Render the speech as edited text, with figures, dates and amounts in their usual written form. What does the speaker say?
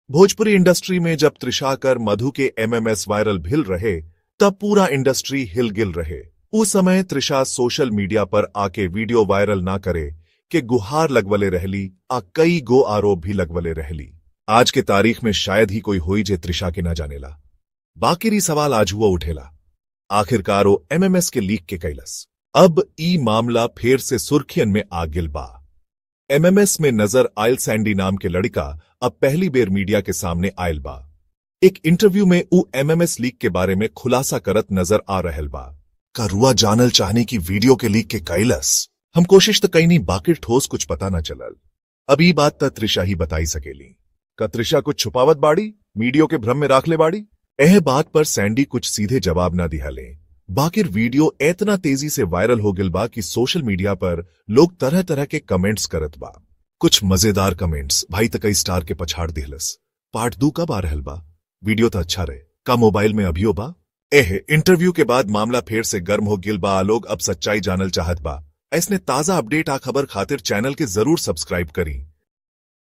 Bhojpuri industry में जब त्रिशा कर मधु के एमएमएस वायरल भिल रहे, तब पूरा इंडस्ट्री हिल गिल रहे। उस समय त्रिशा सोशल मीडिया पर आके वीडियो वायरल ना करे के गुहार लगवले रहली आ कई गो आरोप भी लगवले रहली। आज के तारीख में शायद ही कोई होई जे त्रिशा के ना जानेला। बाकिरी सवाल आज हुआ उठेला, आखिरकार ओ एमएमएस के लीक के कैलस। अब ई मामला फिर से सुर्खियन में आ गिल बा। एमएमएस में नजर आयल सैंडी नाम के लड़का अब पहली बेर मीडिया के सामने आयल बा। एक इंटरव्यू में ऊ एमएमएस लीक के बारे में खुलासा करत नजर आ रहल बा। का रुआ जानल चाहने की वीडियो के लीक के कैलस? हम कोशिश तो कई नहीं, बाकी ठोस कुछ पता ना चलल। अब ई बात त त्रिशा ही बताई सकेली। का त्रिशा कुछ छुपावत बाड़ी, मीडियो के भ्रम में राख ले बाड़ी? एह बात पर सैंडी कुछ सीधे जवाब ना दिहले। बाकिर वीडियो इतना तेजी से वायरल हो गिल बा कि सोशल मीडिया पर लोग तरह तरह के कमेंट्स करत बा। कुछ मजेदार कमेंट्स, भाई त कई स्टार के पछाड़ दिहलस, पार्ट 2 कब आ रहल बा, वीडियो तो अच्छा रहे, का मोबाइल में अभियो बा? एह इंटरव्यू के बाद मामला फिर से गर्म हो गिल बा। लोग अब सच्चाई जानल चाहत बा। ऐसने ताजा अपडेट आ खबर खातिर चैनल के जरूर सब्सक्राइब करी।